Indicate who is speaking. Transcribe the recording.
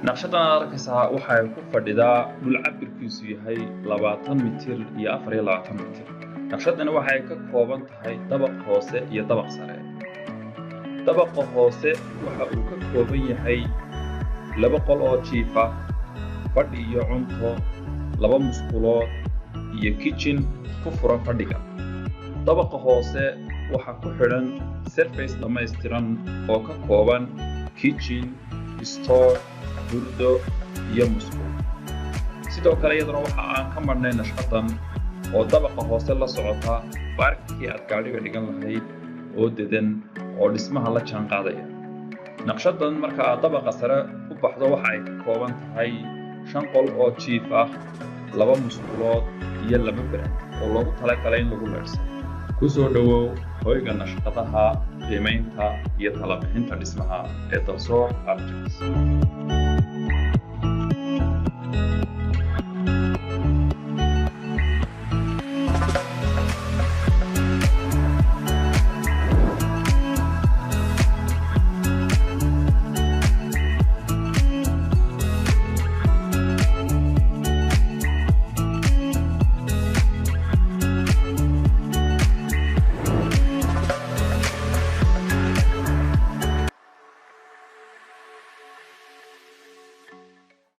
Speaker 1: Naqshadan aad arkaysaa waxay ku fadhidaa dhul cabirkiisu yahay 20 mitir iyo 24 mitir. Naqshadani waxay ka kooban tahay dabaq hoose iyo dabaq sare. Dabaqa hoose waxa uu ka kooban yahay laba qol oo jiifa, fadhi iyo cunto, laba musqulood iyo kitchen ku furan fadhiga. Dabaqa hoose waxaa ku xidhan service dhammaystiran oo ka kooban kitchen, store, hurdo iyo musqul. Sidoo kale iyaduna waxa aan ka marhnay nashqadan oo dabaqa hoose la socota parking-kii aad gaadhiga dhigan lahayd oo dedan oo dhismaha la jaan qaadaya. Naqshadan marka aad dabaqa sare u baxdo waxa ay ka kooban tahay shan qol oo jiif ah, laba musqulood iyo laba berand oo loogu talagalay in lagu leydhsado. Ku soo dhowow hoyga nashqadaha, qiimaynta iyo talabixinta dhismaha ee Dalsoor Architects.